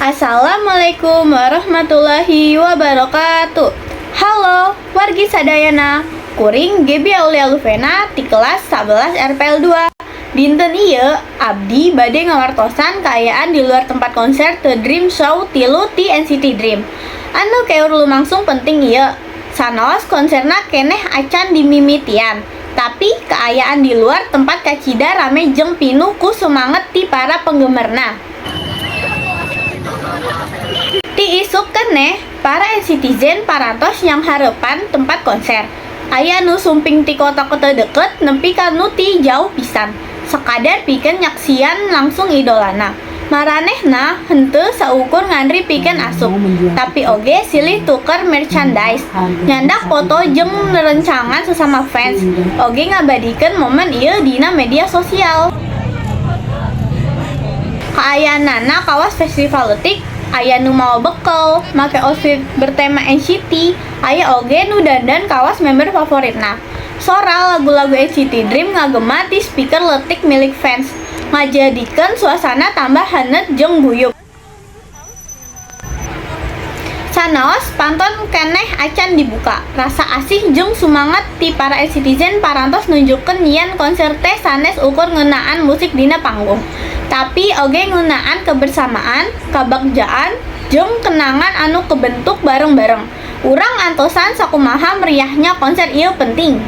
Assalamualaikum warahmatullahi wabarakatuh. Halo wargi sadayana. Kuring Gebi Aulia Luvena ti kelas 11 RPL 2. Dinten ieu abdi bade ngawartosan kaayaan di luar tempat konser The Dream Show 3 ti NCT Dream. Anu keur lumangsung penting ieu. Sanaos konserna keneh acan dimimitian, tapi kaayaan di luar tempat kacida rame jeung pinuh ku sumanget ti para penggemarna. Ti isuk keneh, para NCTzen parantos nyanghareupan tempat konser. Aya nu sumping ti kota-kota deket nepi ka nu ti jauh pisan, sekadar pikeun nyaksian langsung idolana. Maranehna henteu saukur ngantri pikeun asup, tapi oge silih tuker merchandise, nyandak foto jeung rerencangan sesama fans, oge ngabadikeun momen ieu dina media sosial. Kaayaanana kawas festival leutik, aya nu mawa bekel, make outfit bertema NCT, aya oge nu dandan kawas member favoritna. Sora lagu-lagu NCT Dream ngagema ti speaker leutik milik fans, ngajadikeun suasana tambah haneut jeung guyub. Sanaos panton keneh acan dibuka, rasa asih jeung sumanget ti para NCTzen parantos nunjukkeun yen konser teh sanes ukur ngeunaan musik dina panggung, tapi oge ngeunaan kebersamaan, kabagjaan, jeung kenangan anu kebentuk bareng-bareng. Urang antosan sakumaha meriahnya konser ieu penting.